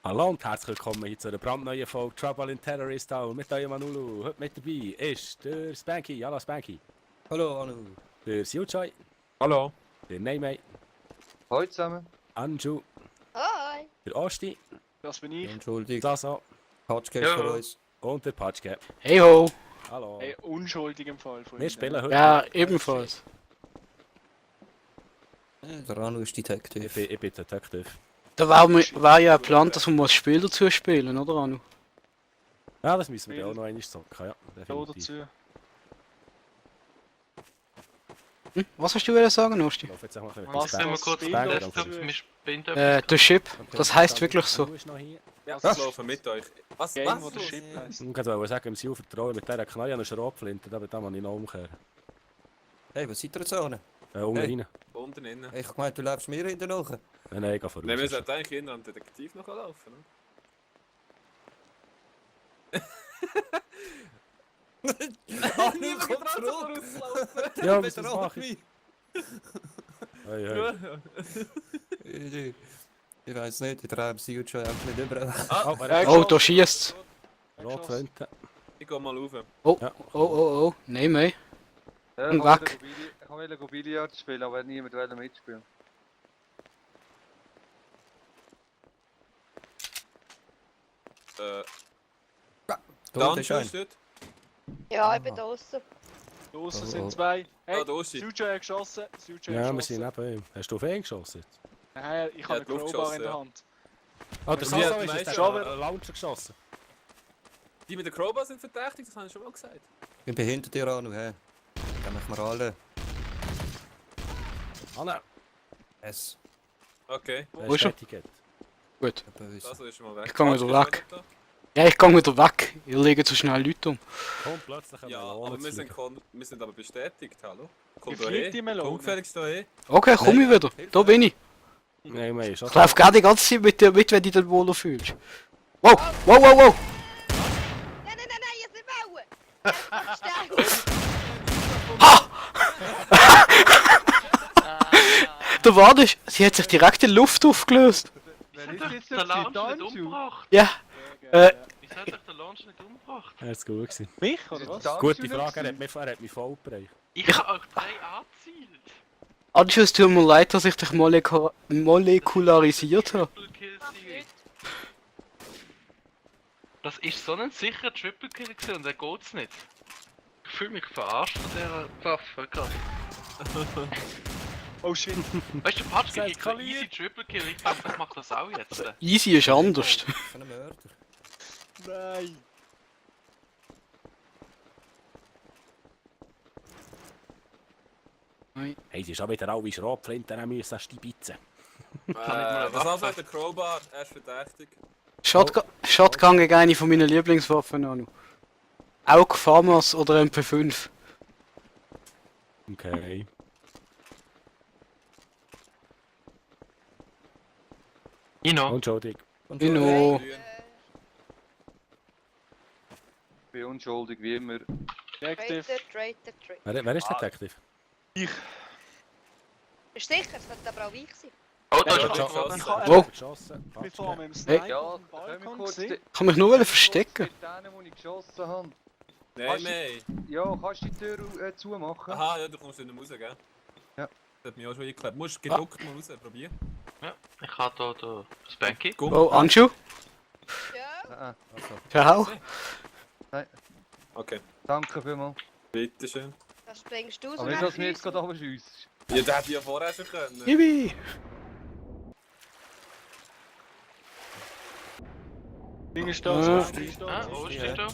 Hallo und herzlich willkommen hier zu einer brandneuen Folge Trouble in Terrorist Town mit eurem Manulu. Heute mit dabei ist der Spanky, hallo Spanky. Hallo Anu. Der Siuchai, Hallo. der Neymay, Hallo zusammen. Anju, Hoi! der Osti, Das bin ich. Entschuldigung. Sasa Patschgeld Ja. für uns. und der Patschke. Hey ho! Hallo. Hey, unschuldig im Fall von Wir spielen heute... Ja, ebenfalls. Der Anu ist Detective. Ich bin Detective. Da war ja geplant, dass wir mal das Spiel dazu spielen, oder Anu? Ja, das müssen wir auch noch einmal zocken, ja. Da Definitiv. dazu. Hm? Was hast du wollen sagen, Osti? Ich laufe jetzt auch mal ein bisschen Was mit dem denn? Spanky. kurz Spanky, den dann Laptop kommst du. Wir spielen The Ship. Okay, Das heisst dann wirklich so. du bist noch hier. Was? Ich laufe mit euch. Was? Game Was? oder Ship heisst. Ich wollte sagen, im Siu vertrauen mit dieser Knarre an eine Schrotflinte, aber da muss ich noch umkehren. Hey, was seid ihr jetzt ohne? Unten Hey. rein. Unten innen. Ich gemeint, du läufst mir hinten nach. Nein, ich gehe voraus. Nein, wir sollten eigentlich hinten an den Detektiv noch laufen. Ne? Anu kommt zurück. Ja, was mache ich? Hey, hey. Ich weiß nicht, ich treibe sie jetzt schon einfach nicht überall. Oh, Oh, da schießt's. Rotflinte. Ich gehe mal rauf. Oh. Nein, mei. Ja, Und ich weg. wollte Billard spielen, aber niemand wollte mitspielen. Dan, ist du ein. bist dort? Ja, ich bin draußen. Draussen Oh, oh. sind zwei. Hey, Ah, da ist sie. Suja hat geschossen. Suja Ja, hat wir sind geschossen. neben ihm. Hast du auf ihn geschossen? Nein, ich Ja, habe die einen Luft Crowbar in geschossen, der ja. Hand. Oh, der Ja, Sasa die ist meisten jetzt schon einen Launcher geschossen. Die mit der Crowbar sind verdächtig, das habe ich schon mal gesagt. Ich bin hinter dir, Anu. Hey. Dann machen wir alle. Ah nein, Es. Okay, er Wo ist er? fertig. Gut. das ist mal weg. Ich komme wieder Patschke weg. ist auch nicht Ja, ich gehe wieder weg. Ihr legt so schnell Leute um. Kommt plötzlich da. eine Ja, Melone aber wir zu sind, fliegen. wir sind aber bestätigt, hallo? Komm Die da fliegt die hin. Melone. Komm gefälligst da hin. Okay, komm ich wieder. Da bin ich. Nein, mei, ist Ich laufe gerade die ganze Zeit mit dir mit, wenn du dich wohler fühlst. Wow! Nein, ihr seid bauen! Verstehst Da war das. Sie hat sich direkt in Luft aufgelöst. Wer ist jetzt Der Launch der nicht Danju? umgebracht? Ja. Wieso hat euch der Launch nicht umgebracht? Er ist gut gewesen. Mich, oder was? Gute Frage, er hat mich voll bereicht. Ich habe euch 3 angezielt. Anschluss, es tut mir leid, dass ich dich molekularisiert habe. Triple Kill Series. Das ist so ein sicherer Triple Kill gewesen und der geht's nicht. Ich fühle mich verarscht von dieser Waffe gerade. Oh shit. Weißt du, Patschke Das gibt so eskaliert. easy Triple Kill, ich glaube, ich mach das auch jetzt. Easy ist anders. Von einem Mörder. Nein. Hey, sie ist auch wieder alle Schrotflinten müssen stibitzen. mal Was Waffe. also der Crowbar? Er ist verdächtig. Shotgun gegen eine von meinen Lieblingswaffen an. Auch Farmers oder MP5. Okay. Ino. Entschuldigung. Und Inu. du? Oh. Ich bin unschuldig, wie immer. Detective. Traitor. Wer ist Detective? Bist du sicher? Das sollte aber auch ich sein. Oh, da Ja, ist ja, jemand. Ich ja. habe Wo? Geschossen. Ich bin vor mit dem Hey. Sniper Ja, auf dem können wir Balkon kurz gesehen. Kann mich nur verstecken. Mit denen, die ich geschossen habe. Nein, nein. Ja, kannst du die Tür zumachen? Aha, ja, du kommst nicht mehr raus, gell? Ja. Das hat mich auch schon eingeklebt. Musst gedruckt mal raus, probier. Ich habe da Spanky. Guck. Oh, Anschu. Ja. Ciao. Okay, Danke vielmals. bitteschön. Das springst du so Aber nicht, dass du mir jetzt gerade runterschießt. Ja, das hätte ich ja vorher schon können. Ibi. Ding ist Ah. da, Ding ist Ah, da. wo steht da? Ah,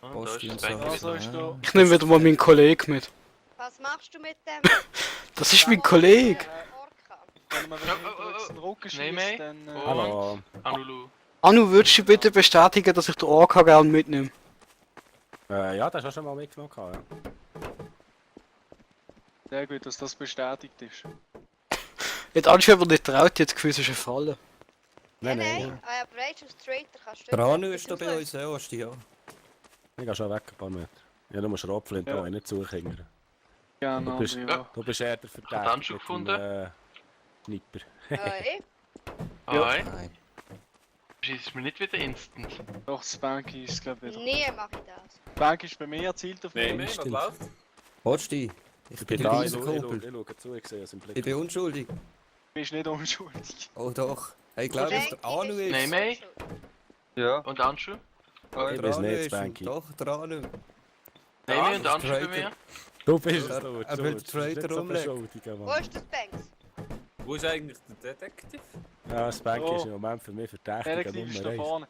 da Posti ist und so. Spanky. Also ist da. Ich nehme wieder mal meinen Kollegen mit. Was machst du mit dem? Das ist mein Kollege. Orca? Wenn man Oh, den Rücken Nein, schießt, nein. dann... Oh. Hallo. Anulu. Anu, würdest du bitte bestätigen, dass ich den Orca gerne mitnehme? Ja, das hast du schon mal mitgenommen. Ja. Sehr gut, dass das bestätigt ist. Jetzt Anschu aber nicht traut, jetzt gefühlt ist eine Falle. Nein. Ah, aber weißt du, als Traitor kannst du... Der Anu ist da bei uns, ja, Osti, ja. Ich gehe schon weg ein paar Meter. Ja, du musst Schrotflinte Ja. auch nicht suchen. Gerne, Du bist- ja. Du bist eher der Hat Verdächtige. Handschuhe gefunden? Sniper. Hey, Ja. Hi. Nein. Schießt mir nicht wieder instant. Doch, Spanky ist glaube ich wieder. Nie mache ich das. Spanky ist bei mir erzielt auf Nee, mich. was stimmt. läuft? Holsti, Ich ich bin bin da, der ich Kumpel. schaue zu, ich sehe es im Blick. Ich bin unschuldig. Du bist nicht unschuldig. Oh doch. Hey, ich glaube, dass der Anu ist. Nein, Mei. Ja. Und Anschu? Der Ich bin's Anu nicht, ist Spanky. Doch, der Anu. Nein, und das Anschu bei Traitor. mir? Du bist Er- es, du. er du, will du den bist Traitor nicht so umlegen. beschuldigen, Wo Mann. ist das Banks? Wo ist eigentlich der Detektiv? Ja, Spanky Oh. ist im Moment für mich verdächtig Detektiv ist da Nummer 1. vorne.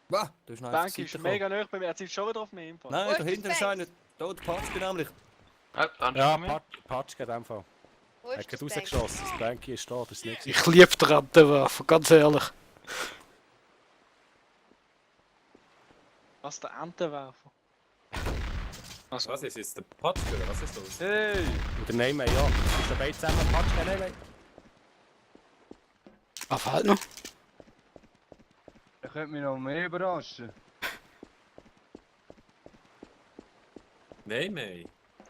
Wah, du hast noch Spanky ist Seite mega nah bei mir. Er zielt schon wieder auf mich im Fall. Nein, Wo ist dahinter das ist einer. Da, der Patschke nämlich. Anschu Ja, bei mir? Patschke in dem Fall. Wo Er ist hat das Banks? rausgeschossen. Spanky ist da, das ist nicht. Ich liebe den Rattenwerfer, ganz ehrlich. Was, der Entenwerfer? Also, Was ist jetzt der Patschke oder was ist los? Hey! Und der Name, ja. Ist dabei zusammen Patschke, Name? Was fehlt noch? Ihr könnt mich noch mehr überraschen. Nein, Mei.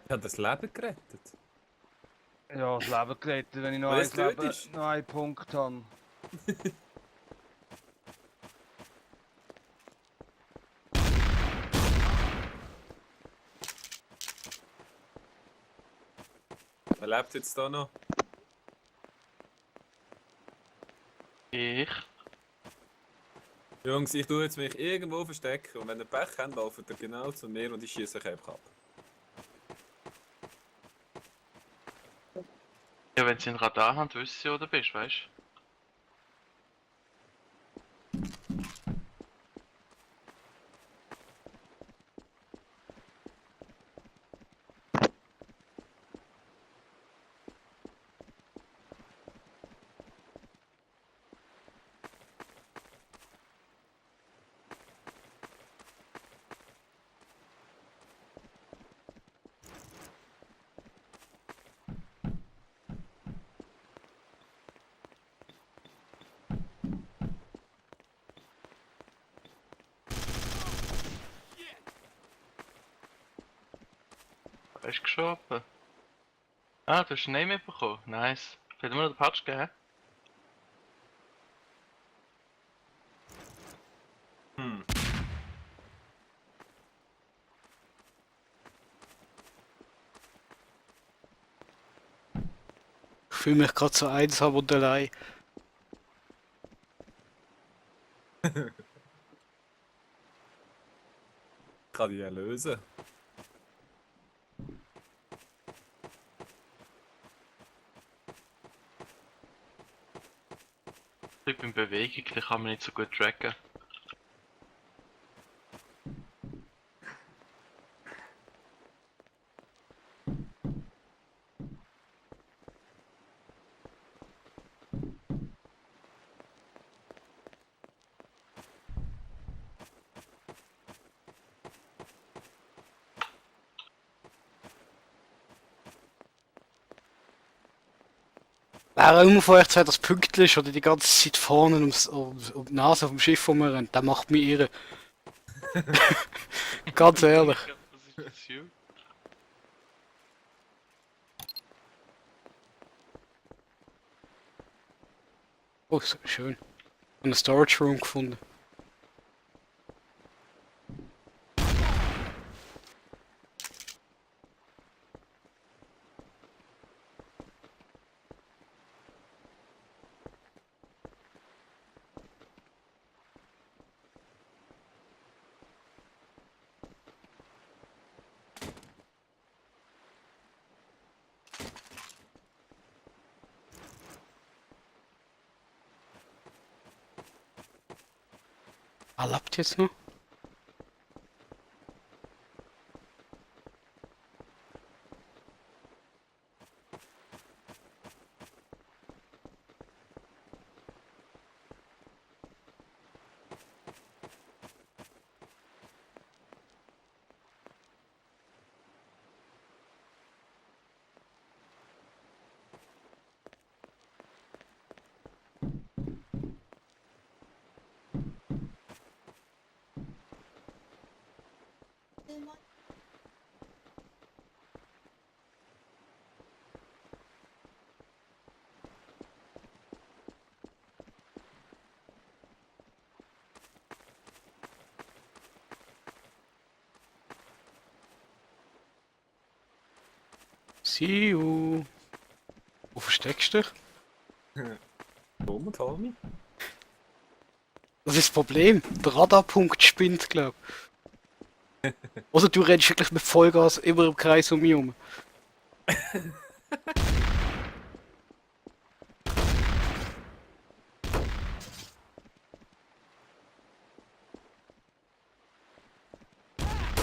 Ich habe das Leben gerettet. Ja, das Leben gerettet, wenn ich noch, Weil ein es blöd Leben, ist. noch einen Punkt habe. Wer lebt jetzt da noch? Ich. Jungs, ich tue jetzt mich irgendwo verstecken und wenn ihr Pech habt, laufen ihr genau zu mir und ich schieße euch einfach ab. Ja, wenn sie ein Radar haben, wissen sie, wo du bist, weißt du? Hast du geschoben? Ah, du hast einen Name bekommen. Nice. Hat immer noch den Patch gegeben? Hm. Ich fühle mich gerade so einsam und allein. Ich kann die ja lösen. Ich bin in Bewegung, den kann man nicht so gut tracken. Wer auch immer von euch zwei das Pünktchen ist oder die ganze Zeit vorne um die Nase vom Schiff rumrennt, der macht mich irre. Ganz ehrlich. Was ist das hier? Oh, so schön. Einen Storage Room gefunden. Ah, lebt jetzt noch? See you. Wo versteckst du dich? Komm, Tommy. Das ist das Problem. Der Radarpunkt spinnt, glaub ich. Oder du rennst wirklich mit Vollgas immer im Kreis um mich herum.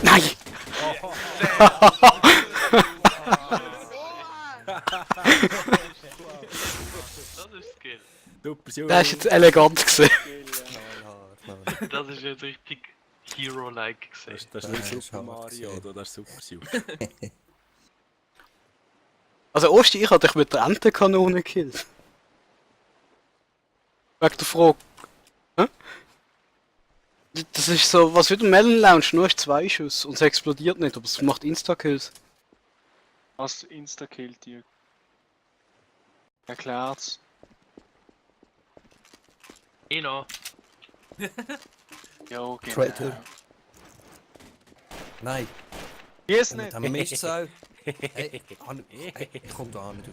Nein! Das ist Skill. Super, Junge. Das ist jetzt elegant gewesen. Knallhart, Mann. Das ist jetzt richtig Hero-like Das gesehen. das ist nicht Das ist Super hart Mario, gesehen. oder? Das ist Super Super. Also Osti, ich hatte dich mit der Entenkanone gekillt. Wegen der Frage. Hä? Das ist so, was wie der Melon Lounge, nur hast 2 Schuss und es explodiert nicht, aber es macht Insta-Kills. Was Insta-Kill, Dirk? Erklärt's. Eno. Ja, genau. Traitor. Nein, Yes, damit nicht! haben wir Mistsau. Hey, komm da an, du.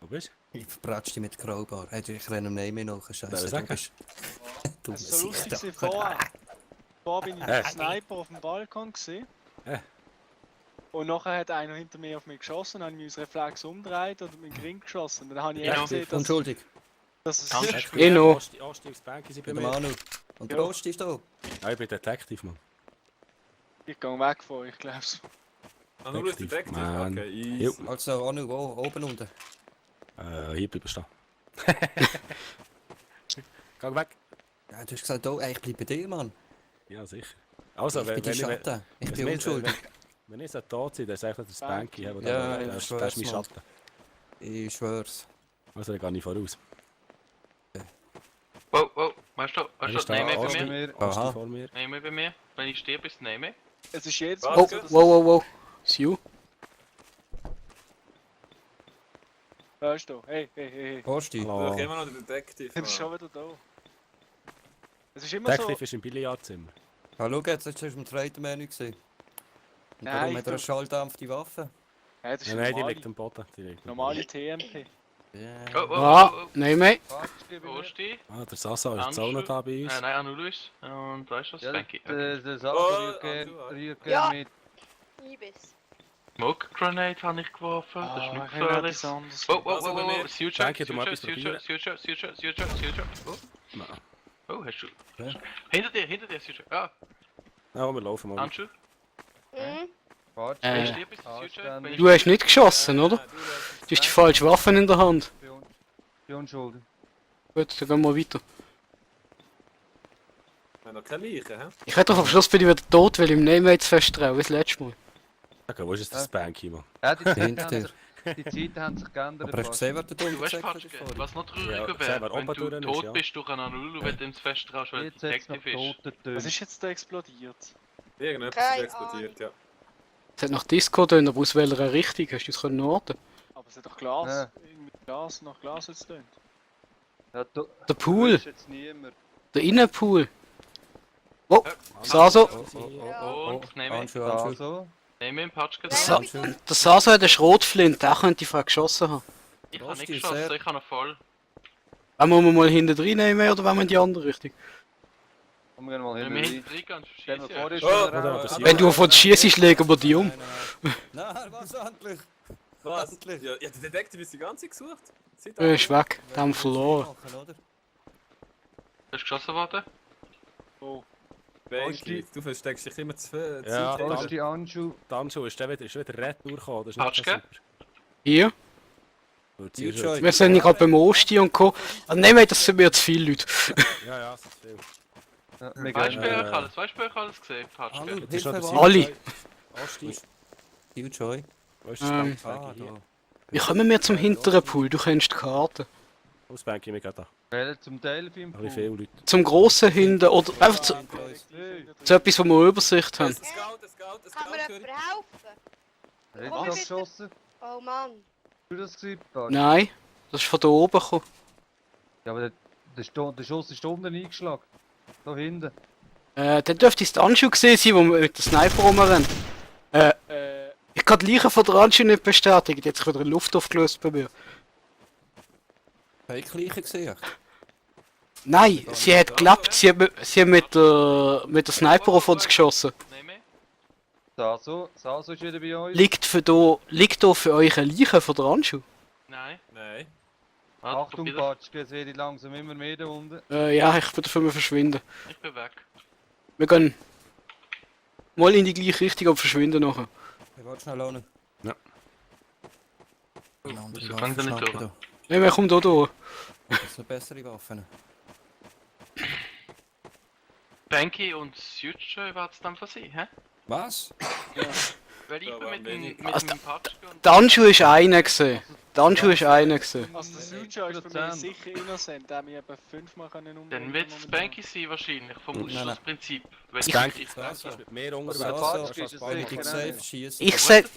Wo bist Ich verbratsch dich mit Crowbar. Hey, ich renne ihm nicht mehr nach, Darf Scheiße. ich sagen? Du Es war so lustig Sichter. gewesen, vorher. Vorher bin ich Hä? mit dem Sniper auf dem Balkon gesehen. Hä? Und nachher hat einer hinter mir auf mich geschossen, dann habe ich meinen Reflex umgedreht und mit dem Ring geschossen. Dann habe ich Ja. echt gesehen, Unschuldig. dass es Danke. nicht Eno. Osti aufs Bank sind bei Mit dem mir. Manu. Und der Ja. Ost ist da. Ja, ich bin Detective, Mann. Ich gehe weg von euch, glaubst du. Ah, nur ist Detective, Detective. man. Okay, easy. Jo. Also Anu, wo? Oben unten. Hier bleiben stehen. Geh weg. Ja, du hast gesagt, oh, ich bleib bei dir, Mann. Ja, sicher. Also, Ich bin die Schatten. Ich bin unschuldig. Wenn ich tot sein, dann ist eigentlich das Banky. Ja, Das ich ist mein schwör's, Schatten. Ich schwör's. Also, dann gehe ich voraus. Wow, wow. Weißt du, Wer ist weißt du, da? nein mehr bei Osti? mir. Osti Aha. vor mir. Nein mehr bei mir. Wenn ich stehe, bist du nein mehr. Es ist jedes Was? Mal Oh, so, dass wow. See you. Hörst du? Hey. Osti. Ich Hallo. bin immer noch der Detective. Du bist Mann. schon wieder da. Es ist immer so... Detective ist im Billardzimmer. Ja, schau jetzt, jetzt hast du im Trader-Menü gesehen. Und Nein, darum ich hat er eine tu- schalldampfte Waffe. Ja, das ist Nein, die normale, liegt am Boden. Die liegt am normale TMP. Oh, oh, Ah, oh, nein mehr. oh. Osti. Boden. Ah, der Sasa ist jetzt auch noch da bei uns. Nein, Anulus. Und weißt du was? Ja, Spanky. das Oh, Rührgen Ja. mit... Ibis. Smoke Grenade habe ich geworfen. Das ist Ah, nicht ich will gefährlich. etwas anderes. Oh, oh, oh, Also bei oh, mir. oh, Future, Danke, du mal etwas probieren. Future. Oh, Nein. oh, hast du. Ja. Hinter dir, Future. Ah, Ja, wir laufen mal. Handschuh. Mhm. Warte, Wenn ich Äh, stehe, bist du Future. Anständig. Wenn ich Du hast nicht geschossen, oder? Nein, Du hast die falsche Waffe in der Hand. ich bin unschuldig. Gut, dann gehen wir weiter. Wir haben noch keine Leichen, hä? Ich hätte doch am Schluss bin ich wieder tot, weil ich im Name-Mates festtraue, wie das letzte Mal. Okay, wo ist jetzt das Banky, Mann? Ja, die Zeiten Hinter haben dir. sich, die Zeiten haben sich geändert. Aber hast du gesehen, wer da Du drunter weißt gesagt falsch, hat? was noch trauriger Ja, wäre, selber wenn oben du durch ist, tot ja. bist durch einen Anulu, wenn du ins Festtraust, weil du Jetzt jetzt noch Detective ist. Toten Was ist jetzt da explodiert? Irgendetwas Keine ist explodiert, ja. Es hat nach Disco getönt, aber aus welcher Richtung? Hast du es können orten? Aber es hat doch Glas. Ja. Irgendwie Glas nach Glas jetzt tönt. Ja, du, Der Pool, ist jetzt niemand. der Innenpool. Oh, Saso, Und nehmen Handschuhe, Da Handschuhe. so. im Patsch Sa gesetzt. der Saso hat eine Schrotflinte, der könnte die Frau geschossen haben. Ich habe nicht Rosti ist geschossen, sehr- ich habe noch voll. Wollen wir mal hinten rein nehmen oder wollen wir in die andere Richtung? Komm, wir gehen mal Wenn wir hin. hinten reingehen, Stell dir schieße vor, ich. ist Oh, schon oder raus. aber sie- Wenn du von schießt, legen wir die um. Nein, was endlich? Was? Endlich. Ja, der Detective ist die ganze Zeit gesucht. Seit Er ist weg, den haben wir verloren. Machen, oder? Hast du geschossen worden? Oh. Banky, du versteckst dich immer zu Ja, Zeit. Da ist die Anschuh. Die Handschuhe ist wieder Retour gekommen. Das ist Patschke? nicht so Hier, super. Future. wir sind gerade beim Osti und Co. Ah, nein, das sind mir zu viele Leute. Ja, ja, das ist viel. Ja, wir Weißt du, gehen. wer alles? Weißt du, wer alles gesehen? Patschke. Hallo, Das ist noch Hilfe, der Alle. Silver- Osti, Future. wo ist das Ähm, Banky hier? da. Wie kommen wir zum hinteren Pool? Du kennst die Karte. Wo ist das Banky? Wir gehen da. Wählen zum Delfin. Ein bisschen viele Leute. Zum grossen hinten oder einfach zu etwas, wo wir Übersicht haben. Es Scout, es Scout, es Kann mir Scout. jemand helfen? Hättest Oh, du das bitte. geschossen? Oh Mann. Hast du das gesehen? Basti? Nein, das ist von da oben gekommen. Ja, aber der Schuss ist da unten eingeschlagen. Da hinten. Dann dürfte es der Anschuh gesehen sein, wo wir mit dem Sniper rumrennen. Ich hat gerade Leichen von der Anschau nicht bestätigt. Jetzt wird in Luft aufgelöst bei mir. Fake-Leichen gesehen. Nein, sie hat geklappt. Sie hat mit der Sniper auf uns geschossen. Nein mehr. Saso ist wieder bei uns. Liegt da für euch eine Leiche von der Anschau? Nein. Nein. Warte, Achtung, probier Patschke, es wird langsam immer mehr da unten. Ja, ich bin dafür verschwinden. das. Ich bin weg. Wir gehen mal in die gleiche Richtung und verschwinden nachher. Ich warte schnell ohne. Ja. Wieso kann der nicht durch? Nein, wer kommt da durch? Das sind bessere Waffen. Banky und Suture wird es dann für sie, hä? Was? Weil ich Da bin waren mit wenig. dem Patschke und... Der Anschau ist einer gewesen. Der Anschau ist einer gewesen. Also der Suja ist bei mir sicher innocent, der hat mich etwa 5-mal umbringen. Dann wird es Banky sein wahrscheinlich, vom Nein, nein. Ausschlussprinzip. Weil Spanky ich ist mit mir unterwegs. Patschke Das ist fast sicher Ich nicht. safe schießen.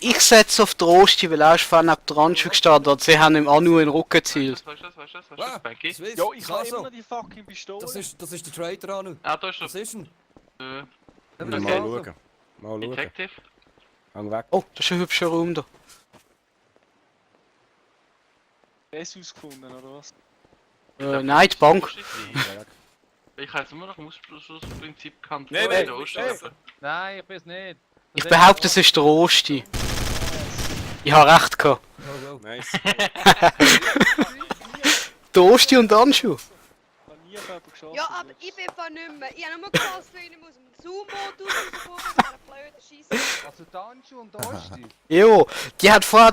Ich setze auf den Rosti, weil er ist vorhin neben der Anschau gestanden und sie haben ihm auch nur in den Rücken gezielt. Weißt du das, Banky? Swiss, Ja, ich habe Saso, immer noch die fucking Pistole. das ist der Traitor, Anu. Ah, da ist Was er. ist denn? Mal Okay. schauen. Mal schauen. Detective. Hang weg. Oh, das ist ein hübscher Raum da. Jesus gefunden, oder was? Nein, die Bank. Ich habe jetzt immer noch im Ausschlussprinzip gekannt. Nein, Nein, nein, nein. Nein, ich bin's nicht. Ich behaupte, es ist der Rosti. Ich habe recht gehabt. Go, go. Nice. Der Rosti und der Anschau. Ich habe nie auf jemanden geschossen. Ja, aber ich bin von nicht mehr. Ich habe nur geschossen, weil ich aus dem Zoom-Modus rausgekommen mit dieser blöden Scheisse. Also Tanju und Osti. Jo, die hat vorher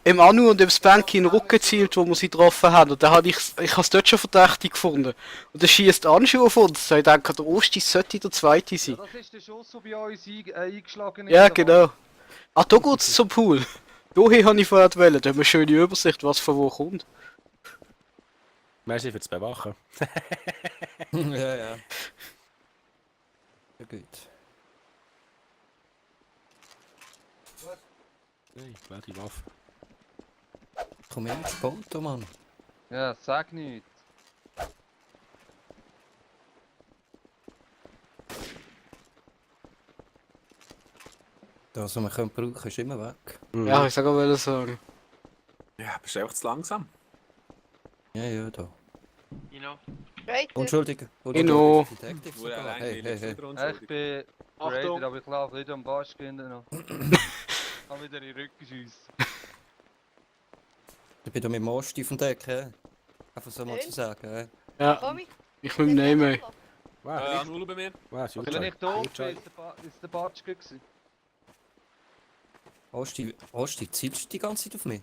im Anu und im Spanky in den Rücken gezielt, wo wir sie getroffen haben. Und da habe ich habe es dort schon verdächtig gefunden. Und dann schießt Anschau auf uns. So, ich denke, der Osti sollte der Zweite Ja, sein. das ist der Schuss, der bei uns eingeschlagen ist. Ja, genau. Ah, da geht's zum Pool. Daher habe ich vorher wollen. Da haben wir eine schöne Übersicht, was von wo kommt. Merci fürs Bewachen. Ja, ja. Ja, gut. Hey, blöde Waffe. Komm ins Foto, Mann. Ja, sag nicht. Das, was wir können brauchen, ist immer weg. Ja, ich sage auch sagen. Ja, bist du einfach zu langsam. Ja, ja, da. You know. Right? Unschuldige. Genau. Detective Wurde sogar. allein Hey, hey, hey. Ich bin Achtung. Raider, aber ich laufe nicht am Baschkinder noch. Kann wieder in den Rücken schiessen. Ich bin da mit dem Osti vom Deck, hä? Einfach so mal zu sagen, hä? Ja, Komm ich. ich mit dem Nehmen. Wow, Anu bei mir. wow, Wenn ich da oben bin, ist der Batschke gewesen. Osti, zielst du die ganze Zeit auf mich?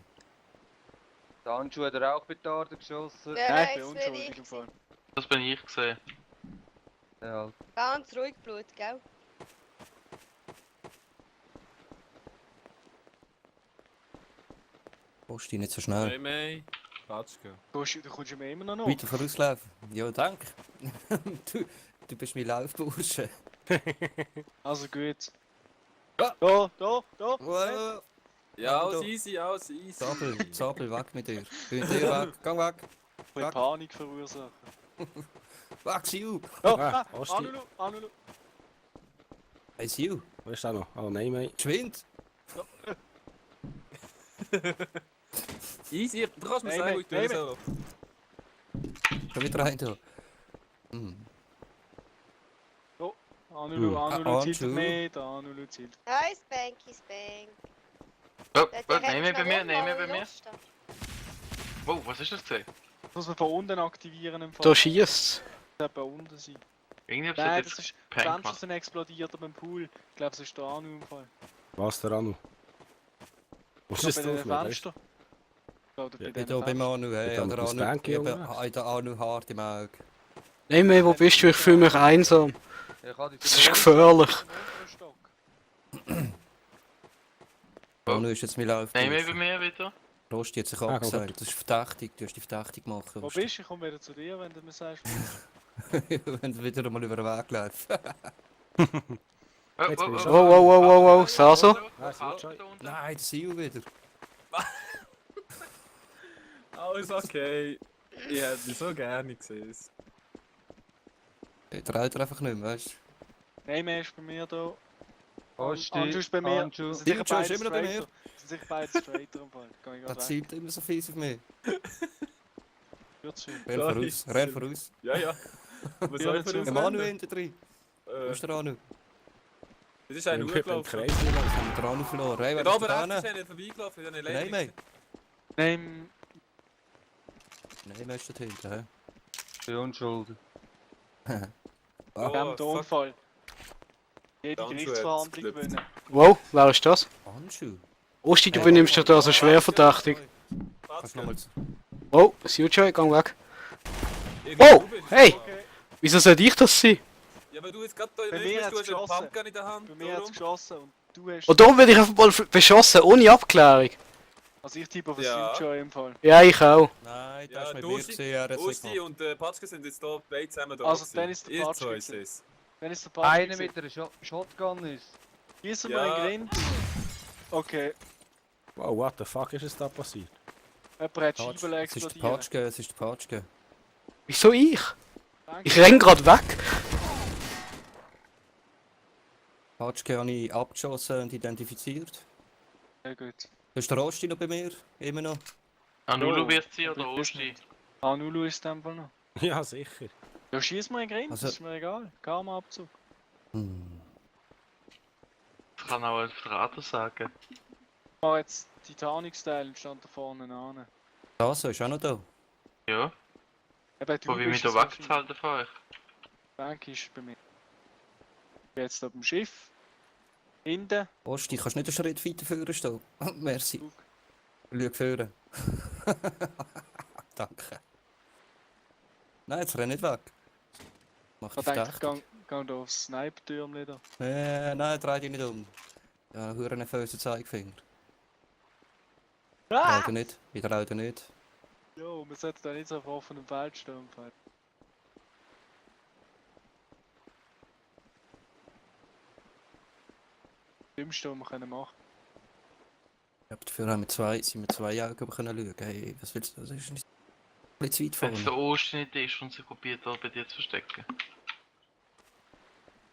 Der Handschuh hat er auch Petarde geschossen. Ja, Nein, ich bin das bin unschuldig ich. im Fall. Das bin ich gesehen. Ja, Ganz ruhig Blut, gell? Osti, nicht so schnell. Nein, nein. Patschke. Du kommst ja mir immer noch. Weiter vorauslaufen. Ja, danke. du bist mein Laufbursche. Also gut. Ja. Da. Wow. Ja, Also, alles easy, alles easy. Zabel, weg mit dir. Bin mit dir weg. Gang weg. Ein bisschen Panik verursachen. Weg, Siu. Ah, Osti. Anulu. Hey, Siu. Wo ist der noch? Oh nein, mate. Geschwind. Easy, du kannst mir Nein, sagen, wo nein, ich durch nein, soll. Schon wieder rein da. Hm. Anulu Ah, zielt Anschau. nicht, Anulu zielt. Hi, Spanky Spank. Oh, Der nehmen wir direkt bei mir, nach nehmen wir oben, bei mir. Lust. Wow, was ist das gesehen? Das muss man von unten aktivieren im Fall. Da schießt. Das bei unten sein. Irgendwie hab Nein, ich das jetzt ist. Die Peng Fenster gemacht. sind explodiert beim Pool. Ich glaube, es ist der Anu im Fall. Was der Anu? Was Ich ist glaube, das bei drauf? den Fenstern. Oder bei Ja, Ich bin den da beim Fenstern. Anu, hey. Mit dem Oder Anu. Spanky Ich bin unterwegs. der Anu hart im Auge. Nein, wo bist du? Ich fühle mich einsam. ich hatte Das ist gefährlich. Anu ist jetzt mein Laufbursche. Nehmen wir bei mir wieder. Rosti hat sich Ah, abgesagt. gut. Das ist verdächtig. Du hast dich verdächtig gemacht. Wo Rosti. bist du? Ich komme wieder zu dir, wenn du mir sagst. Wenn du wieder mal über den Weg läufst. Oh, Jetzt bin ich schon. Wow, Saso. Ah, Suture. Nein, der Siu wieder. Alles okay. Ich hätte dich so gerne gesehen. Der traut er einfach nicht mehr, weißt du? Nein, mehr ist bei mir da. Osti, Anju ist bei mir. Anju. Das sind sicher Anju ist beide immer noch bei mir. Straighter. Das sind sicher beide Straighter im Fall. Kann ich Er gerade zielt immer so fies auf mich. Wird's schön. Renn voraus, renn voraus. Ja, ja. Was soll ich für uns Emanuel rennen? hinten drin. Wo Äh, ist der Anu? Das ist einer Im hochgelaufen. Kreis. Jetzt haben wir den Anu verloren. Hey, Ja, wer da ist aber da rechts ist hinten? einer vorbeigelaufen, ich habe ihn Nein, leider nein. Nein, Nein, ist dort hinten, hä? Die Unschuld. Oh, wir haben den fuck. Unfall. Jede Der Anju hat's Gerichtsverhandlung geklappt. gewinnen. Wow, wer ist das? Anschu. Osti, du benimmst dich da so schwer verdächtig. Kannst du nochmal... Oh, Sujoy, gang weg. Irgendwie Oh, du bist. hey! Okay, Wieso sollte ich das sein? Ja, weil du jetzt gerade da Bei in mir der hat's du hast einen geschossen. Pumpgun in der Hand. bei mir hat es darum. geschossen und du hast. Und darum werde ich einfach mal beschossen, ohne Abklärung. Also ich tippe auf Ja. Sujoy im Fall. Ja, ich auch. Nein, Ja, das ist mit du mir Usti- gesehen, er hat es nicht Usti gemacht. und Patschke sind jetzt hier beide zusammen da. Also, gewesen. dann ist der Ihr Patschke zwei gewesen. ist es. Wenn es der Einer Part mit einer Shotgun ist. Gießen Ja. wir in den Grind. Okay, Wow, what the fuck ist es da passiert? jemand hat Patsch- Schiebel Es ist der explodiert. Patschke, es ist der Patschke. Wieso ich? Danke. Ich renn grad weg. Patschke habe ich abgeschossen und identifiziert. Sehr gut. Da ist der Rosti noch bei mir, immer noch. Anulu Oh, wird sie oder aber ich weiß Osti? nicht. Anulu ist in dem Fall noch. Ja, sicher. Ja, schieß mal in den Grind, Also- ist mir egal. Karma-Abzug. Hm. Das kann auch ein Verrater sagen. Oh, jetzt Titanic-Style stand da vorne an. Das ist auch noch da. Ja, Eben, du probier mich bist da es wegzuhalten von euch. wahrscheinlich. Bank ist bei mir. Ich bin jetzt da beim Schiff. Hinten. Osti, kannst du nicht einen Schritt weiter vorne stehen? Merci. Zug. Schau vorne. Danke. Nein, jetzt renn nicht weg. Mach Ich dich dachte, ich verdächtig. gehe da aufs Sniper-Türmchen da. Nein, dreh dich nicht um. Ja, höre einen bösen Zeigefinger. Ah! Trau dir nicht. Ich trau dir nicht. Jo, man sollte da nicht so auf offenem Feld stehen. im Fall. Das Dümmste, was wir können machen. Aber dafür haben wir sind wir zwei Augen können schauen. Hey, was willst du? Das ist nicht ein bisschen zu weit Wenn es der vorne. Osti nicht ist und sie probiert da bei dir zu verstecken.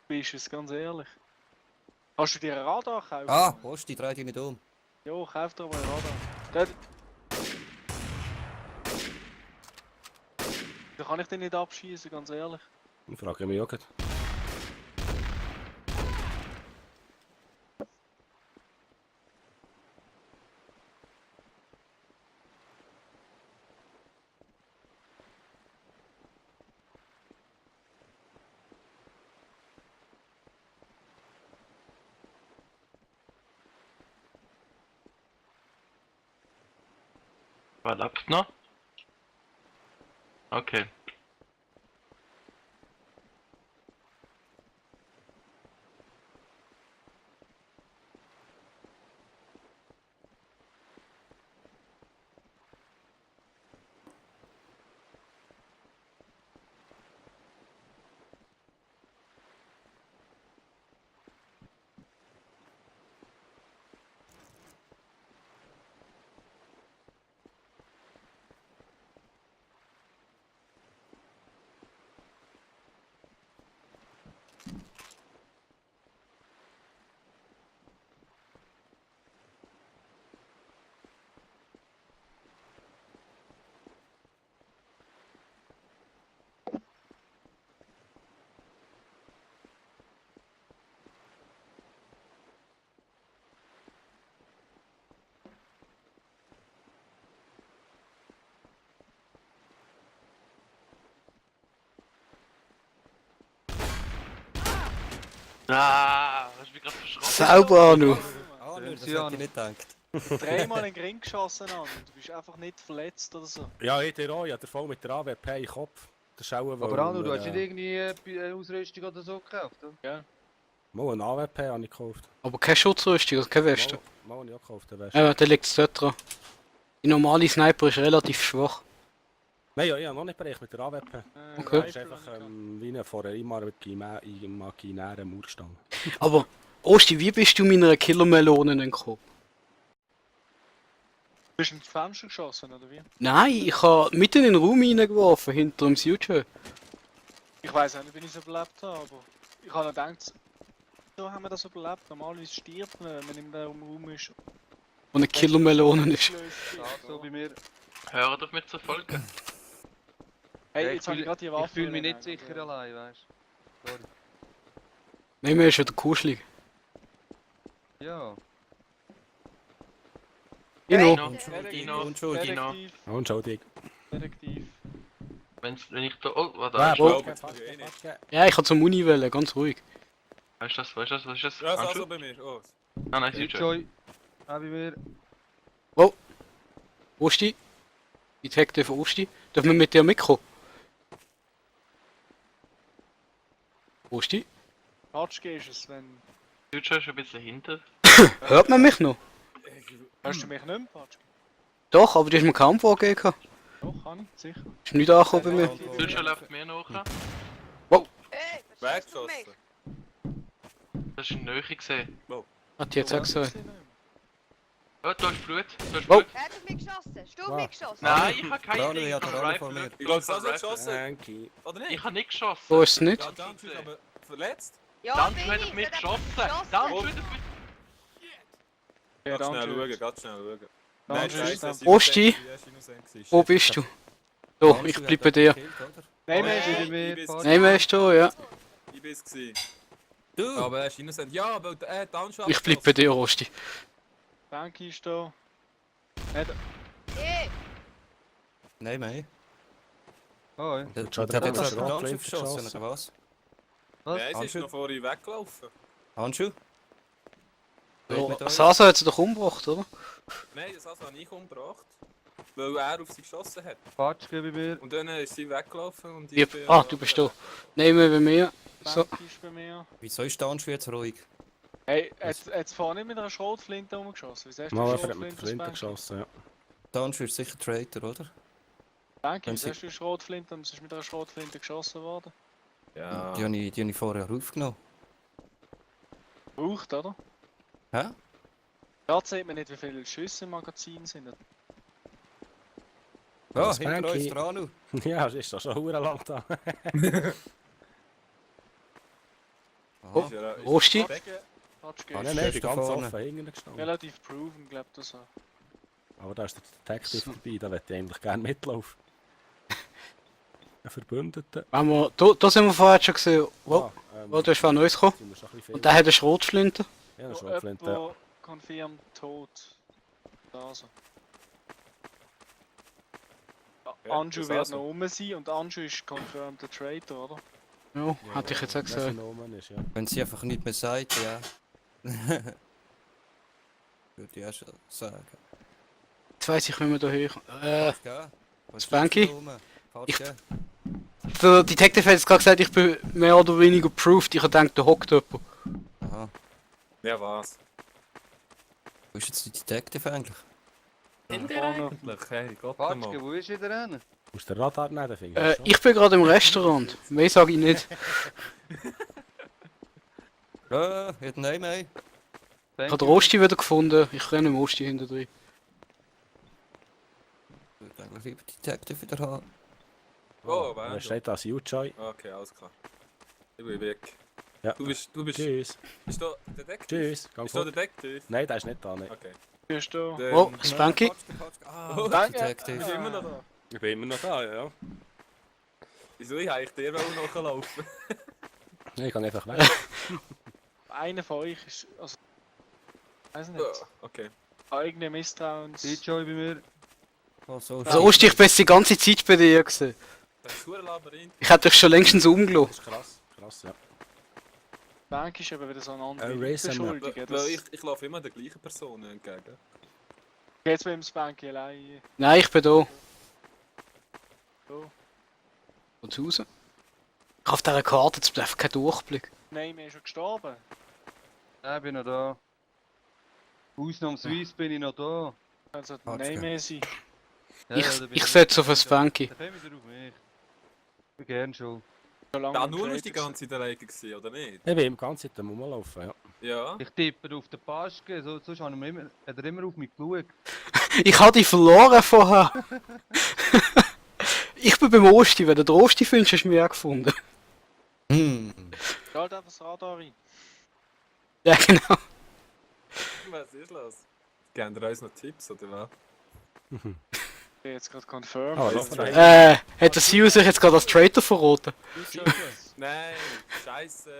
Bist es ganz ehrlich. Hast du dir ein Radar gekauft? Ah, Osti, dreh dich nicht um. Jo, kauf dir mal ein Radar. Dort. Da kann ich den nicht abschießen, ganz ehrlich. Ich frage mich auch gerade. Was lebt noch? Okay. Ah, hast du mich gerade verschrocken? Sauber, Anu. Ah, Sehen das Sie hätte an. ich nicht gedacht. Dreimal in den Ring geschossen an und du bist einfach nicht verletzt oder so. Ja, ich dir auch. Ja, der Fall mit der AWP in den Kopf. Der Schauen, Aber Anu, du hast nicht irgendwie eine Ausrüstung oder so gekauft, oder? Mal eine AWP habe ich gekauft. Aber keine Schutzrüstung, also keine Weste. Mal habe ich auch gekauft, der Weste. Ja, der liegt es dort dran. Die normale Sniper ist relativ schwach. Nein, ja, ich habe noch nicht bereicht mit der AWP. Okay. Das ist einfach wie eine vor einer imaginären Mauerstange. Aber, Osti, wie bist du meiner Killermelone entkommen? Bist du ins Fenster geschossen oder wie? Nein, ich habe mitten in den Raum reingeworfen, hinter dem Sujoy. Ich weiß auch nicht, wie ich es überlebt habe, aber ich habe noch gedacht, So haben wir das überlebt. Normalerweise stirbt man, wenn man in dem Raum ist. Wo eine Killermelone ist. So bei mir. Hört auf mich zu folgen. Hey, Ja, jetzt habe ich gerade die ich Waffe. fühle mich nicht reingelegt, sicher ja. allein, weißt du? Sorry. Nein, mir ist wieder kuschelig. Ja. Ino. Dino. Unschuldig. Detektiv, Entschuldigung. Detektiv. Wenn ich da. Oh, warte, Wer? weißt Wo? du glaube, das will ich eh nicht. Ja, ich kann zur Uni wählen, ganz ruhig. das? Was ist das? Ja, ist Handschuh? also bei mir. Oh. Ah, nein, Hey, CJ. Joy. Auch bei mir. Osti? Detective Osti? Dürfen wir mit dir mitkommen? Osti? Patschke ist es, wenn... CJ ist ein bisschen hinter. Hört man mich noch? Hörst du mich nicht mehr, Patschke? Doch, aber du hast mir kaum vorgegeben. gehabt. Doch, kann ich, sicher. Ist nicht angekommen bei mir. CJ läuft mir nach. Hey, was schießt du auf mich? Weggeschossen. Das ist in Nähe gesehen. Hat die jetzt auch gesagt. Oh, da ist Blut. Da ist Oh. Blut. Wer hat auf mich geschossen? Hast du auf Wow. mich geschossen? Nein, ich habe kein Rano, Ding. ja, der Rano vor mir. Ich glaube, das hast du geschossen. Danke. Oder nicht? Ich habe nicht geschossen. Wo ist es nicht? Ja, dann ist aber verletzt. Ja, Dann bin hat ich. auf mich So, der geschossen. hat Dann geschossen. hat auf mich. Ja, Ganz schnell danke. schauen, ganz schnell schauen. Danke, Scheiße, danke. es ist Osti? innocent, er ist innocent gewesen. Wo bist du? Da, ich bleib bei dir. Nein, Hey, Mensch, Bei mir. ich bin's. Patsch. Nein, wer ist da, ja. Ich bin es gewesen. Du! Aber er ist innocent. Ja, weil er hat Downshot Ich bleib bei dir, Osti. danke ist da. Hey, Nein, nein. Oh, ja. Der Schon der hat der jetzt hat einen schon Handschuh Flinte verschossen, geschossen. oder was? Was? Ja, es ist Handschuh? noch vor ihm weggelaufen. Handschuh? Ja, Sasa hat sie doch umgebracht, oder? Nein, das habe ich umgebracht. Weil er auf sie geschossen hat. Patsch, bei mir. Und dann ist sie weggelaufen und Ja. ich bin... Ah, du bist da. Nein, mehr bei mir. So. Danke ist bei mir. Wieso ist der Handschuh jetzt ruhig? Hey, jetzt vorne nicht mit einer Schrotflinte rumgeschossen. Wieso hast du Mal eine einfach mit der Schrotflinte Flinte Spanky? geschossen, ja. Der Handschuh ist sicher Traitor, oder? Danke, Wenn wieso sie- hast du eine Schrotflinte und es ist mit einer Schrotflinte geschossen worden? Ja. Die habe ich vorher aufgenommen. Braucht, oder? Hä? Gerade sieht man nicht, wie viele Schüsse im Magazin sind. Ja, Das hinter uns Spanky. der Ranu. Ja, das ist doch schon verdammt lang da. Oh, Ist ja- ist- Osti? Patschke Ah, ist nein, nein, ich bin da ganz vorne. offen hinten gestanden. relativ proven, glaubt das so. Aber da ist der Detective dabei, da möchte ich eigentlich gerne mitlaufen. Ein Verbündeter. Wenn wir, da sind wir vorher schon gesehen. Wo? Ah, Oh, da ist wer Neues gekommen. sind wir schon ein bisschen Und der hat eine Schrotflinte. Ja, eine Oh, Schrotflinte. jemand confirmed tot. Da so. Ja, Anju das wird also. noch rum sein und Anju ist confirmed der Traitor, oder? Ja, hätte ich jetzt auch gesagt. Genommen ist, ja. Wenn sie einfach nicht mehr sagt, ja. Würde ich auch schon sagen. Jetzt weiss ich, wie wir da hören. Fast, gell? Was Spanky? ist da rum? Fast, Ich- gell? Der Detective hat jetzt gerade gesagt, ich bin mehr oder weniger proved. Ich habe gedacht, da hockt jemand. Aha. Ja, was? Wo ist jetzt die Detective eigentlich? Eigentlich, hey, Gott Patsch, einmal. wo ist jeder hin? Aus der Radar nehmen, den finde ich schon. Ich bin gerade im Restaurant. Mehr sage ich nicht. Ja, hat nein mehr. Ich habe den Osti wieder gefunden. Ich renne im Osti hinter drin. Ich würde eigentlich lieber die Detective wieder haben. Oh, Da wer? steht da Sujoy. Okay, alles klar. Ich bin weg. Ja. Du bist, Tschüss. bist du Detektiv? Tschüss. Gang Bist du fort. Detektiv? Nein, der ist nicht da. Nicht. Okay. Bist du? Dann- Oh, Spanky. Ah, Oh, danke. Detective. Ich bin immer noch da. Ich bin immer noch da, ja. Wieso? Ich eigentlich dir auch nachlaufen. Nein, ich kann einfach weg. Einer von euch ist. Also. Weiß nicht. Ja, okay. Eigene Misstrauens. CJ bei mir. Oh, so Also Osti, ich bin jetzt die ganze Zeit bei dir gewesen. Das ist ein Labyrinth. Ich hätte dich schon längstens umgelassen. Das ist krass. Krass, ja. Bank ist eben wieder so ein anderer Racer Map. Beschuldiger. Weil Das ich laufe immer der gleichen Person entgegen. geht's mit dem Spanky allein. Nein, ich bin da. So. Von zu Hause. Ich habe auf dieser Karte jetzt einfach keinen Durchblick. Nein, mir ist schon gestorben. Ja, ich bin noch da. Ausnahmsweise bin ich noch da. Also Patschke. nein mehr sein. Ja, Ich, ja, da bin ich setze auf ein Spanky. Da kommen wir auf mich. Ich bin gern schon. Solange Ja, wir nur ist die Traitors- ganze Zeit alleine gewesen, oder nicht? Ich bin im ganzen Zeit am Rumlaufen, ja. Ja. Ich tippe auf den Paschke, sonst hat er immer auf mich geschaut. Ich habe dich verloren vorher. Ich bin beim Osti. Wenn du den Osti findest, hast du mich auch gefunden. Hm. Schalt einfach das Radar rein. Ja, genau. Was ist los? Geben ihr uns noch Tipps, oder was? Ich bin jetzt gerade confirmed. Ah, Also, noch Hat der Sion sich jetzt gerade als Traitor verraten? Nein, scheiße.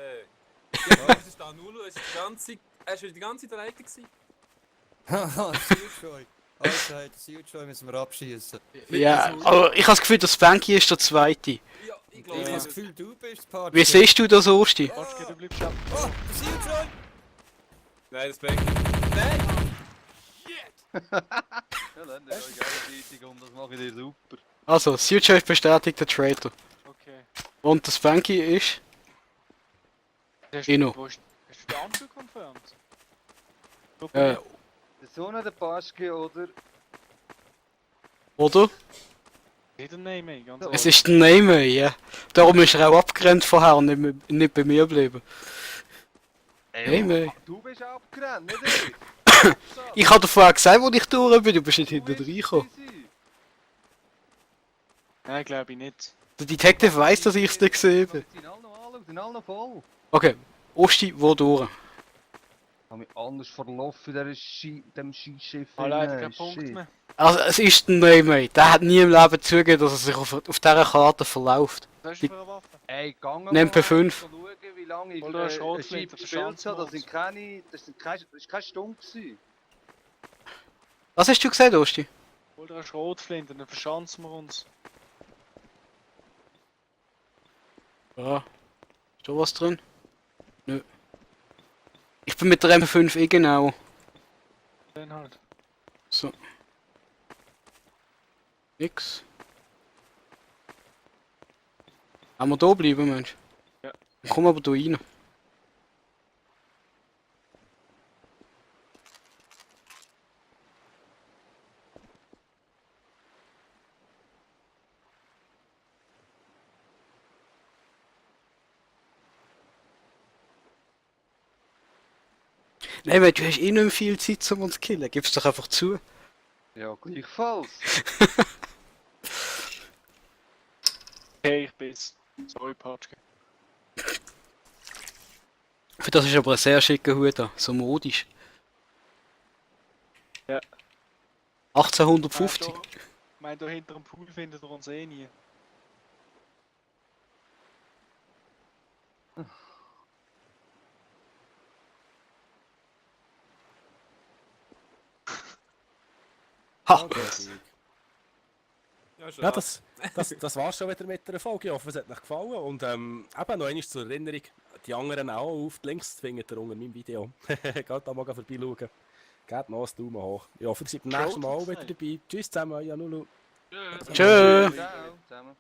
Ja, was ist da Nulu? Er war die ganze Zeit alleine gewesen. Haha, Sealjoy. Alter, hey, Sealjoy müssen wir abschießen. Ja, aber ich habe das Gefühl, der Spanky ist der Zweite. Ja, ich Ich glaube, habe Ja. das Gefühl, du bist Party. Wie siehst du das, Osti? Patschke, du bleibst ab. Oh, der Sealjoy! Nein, das Becken. Nein! Ja, dann euch gegenseitig um, das mache ich dir super. Also, Sealjoy ist bestätigt der Traitor. Okay. Und der Spanky ist... Inno. Hast du den Anzug confirmed? Äh, Der Sohn der Paschke, oder? oder? Wieder Name, ganz Es ist der Name, ja. Darum ist er auch abgerannt vorher und nicht bei mir geblieben. Name. Du bist abgerannt, nicht ich? Ich habe dir vorher gesagt, wo ich durch bin, du bist nicht hinten reingekommen. Nein, glaube ich nicht. Der Detective weiss, dass ich es nicht gesehen habe. Ich habe noch anschauen, sind alle noch voll. Okay, Osti, wo durch? Ich habe mich anders verlaufen in diesem Skischiff. Ah, leider kein Punkt mehr. Also, es ist der Name. Der hat nie im Leben zugegeben, dass er sich auf dieser Karte verläuft. Was hast du für eine Waffe? Ey, gang Nimm P5. Schauen, wie lange ich Hol dir eine ein Schrotflinte, Skip gespielt habe. verschanzen Das ist keine Stunde gewesen. Was hast du gesagt, Osti? Hol dir eine Schrotflinte, dann verschanzen wir uns. Ja. Ist da was drin? Nö. Ich bin mit der MP5 eh genau. Dann halt. So. Nix. Haben wir da bleiben, Mensch? Ja. Dann komm aber da rein. Nein, weil du hast eh nicht mehr viel Zeit, um uns zu killen. Gib's doch einfach zu. Ja, gleichfalls. Okay, ich bin's. Sorry, Patschke. Für das ist aber ein sehr schicker Hut da, so modisch. Ja. 1850. Ich meine, da hinter dem Pool findet ihr uns eh nie. Ha! Ja, schon. Ja, das war's schon wieder mit der Folge. Ich hoffe, es hat euch gefallen. Und eben noch einmal zur Erinnerung, die anderen auch auf die Links findet ihr unter meinem Video. Geht da mal vorbeischauen. Gebt noch einen Daumen hoch. Ich hoffe, ihr seid beim nächsten Mal auch wieder dabei. Tschüss zusammen, euer Nulu. Tschüss. Tschö! Ciao zusammen.